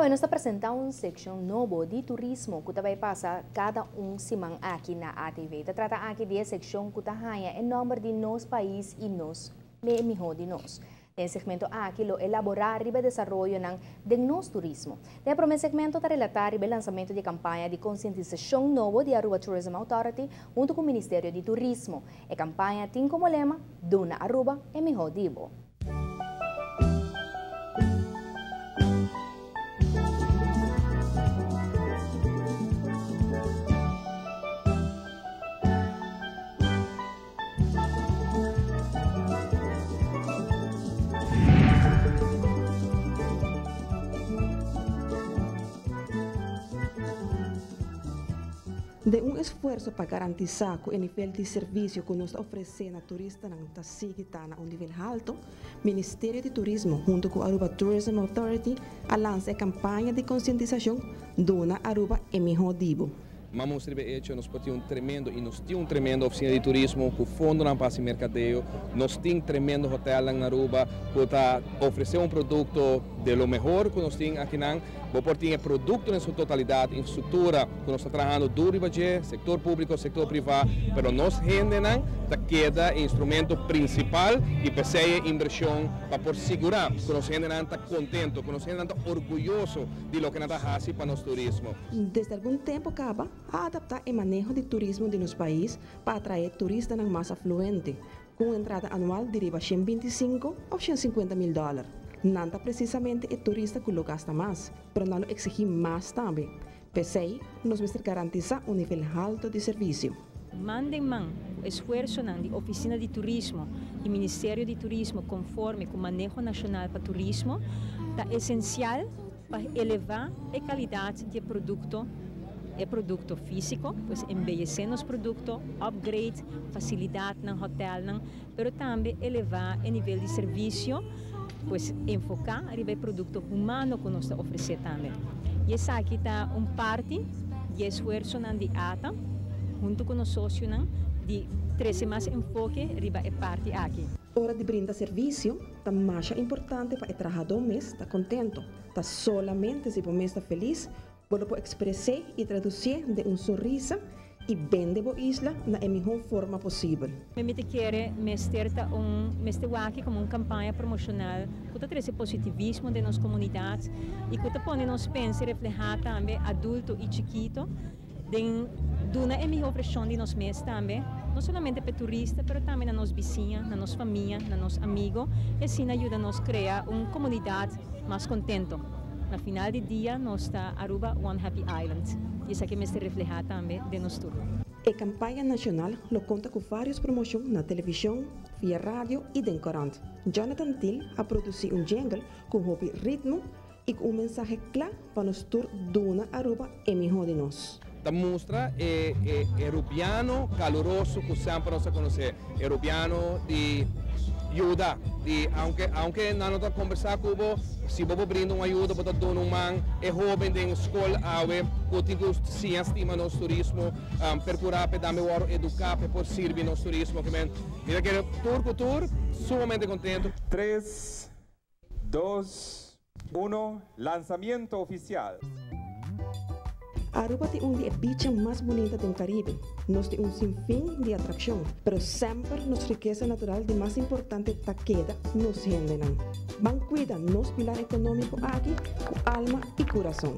Awe nos ta presenta un seccion nobo di turismo cu ta bay pasa cada un siman aki na ATV. Ta trata aki di e seccion cu ta haya e nomber di Nos Pais y Nos e Miho di Nos. Den e segmento aki lo elabora riba desaroyonan den nos turismo. Den e prome segmento ta relata riba e lansamento di e campaña di concientisacion nobo di Aruba Tourism Authority hunto cu Ministerio di Turismo. E campaña tin como lema, Duna Aruba e miho di bo. Den un esfuerso pa garantisa cu e nivel di servicio cu nos ta ofrece na turistanan ta sigui ta na un nivel halto, Ministerio di Turismo hunto cu Aruba Tourism Authority a lansa e campaña di concientisacion Duna Aruba e miho di bo. M'a mustra riba e hecho nos por tin un tremendo y nos tin un tremendo oficina di turismo cu fondonan pa haci mercadeo. Nos tin tremendo hotelnan na Aruba cu ta ofrece un producto de lo mehor cu nos tin akinan. Bo por tin e producto den su totalidad, infrastructura cu nos ta trahando duro riba dje, sector publico, sector priva, pero nos hendenan ta keda e instrumento principal y p'esey e inversion pa por sigura cu nos hendenan ta contento, cu nos hendenan ta orguyoso di loke nan ta haci pa nos turismo. Desde algun tempo caba a adapta e maneho di turismo di nos pais pa atrae turistanan mas afluente, cu un entrada anual di riba 125 of 150 mil dollar. Nan ta precisamente e turista cu lo gasta mas, pero nan lo exigi mas tambe. P'esey, nos mester garantisa un nivel halto di servicio. Man den man cu esfuerzonan di Oficina di Turismo y Ministerio di Turismo conforme cu Maneho Nacional pa Turismo ta esencial pa eleva e calidad di e producto, e producto fisico, pues embeyece nos producto, upgrade facilidadnan, hotelnan, pero tambe eleva e nivel di servicio, pues enfoca riba e producto humano cu nos ta ofrece tambe. Y esaki ta un parti di e esfuerzonan di ata hunto cu nos socionan di trece mas enfoke riba e parti aki. Ora di brinda servicio ta masha importante pa e trahadó mes ta contento. Ta solamente si bo mes ta feliz bo lo por expres'é y traducié den un sonrisa y bende bo isla na e mihó forma posibel. Mi ta kere mester ta un mester wak como un campaña promocional cu ta trece positivismo den nos comunidad y cu ta pone nos pensa y refleha tambe adulto y chikito den duna e mihó version di nos mes tambe, no solamente pa e turista pero tambe na nos bisiña, na nos famia, na nos amigo y asina yuda nos crea un comunidad mas contento. Na final di dia nos ta Aruba One Happy Island y esaki mester refleha tambe den nos tur. E campaña nacional lo conta cu varios promocion na television, via radio y den corant. Jonathan Thiel a produci un jingle cu hopi ritmo y cu un mensahe cla pa nos tur duna Aruba e miho di nos. Ta mustra e e Rubiano caluroso cu semper nos a conoce, e Rubiano di yuda, di aunke aunke nan no ta combersa cu bo, si bo por brinda un ayuda bo ta duna un man, e hoben den scol awe cu tin cu siña stima nos turismo, percura p'e tambe worde educa p'e por sirbi nos turismo, kimen mi ta kere tur cu tur sumamente contento. Tres, dos, uno, lanzamiento oficial! Aruba tin un di e beachnan mas bunita den Caribe. Nos tin un sinfin di atraccion, pero semper nos rikesa natural di mas importante ta keda nos hendenan. Ban cuida nos pilar economico aki cu alma y curason.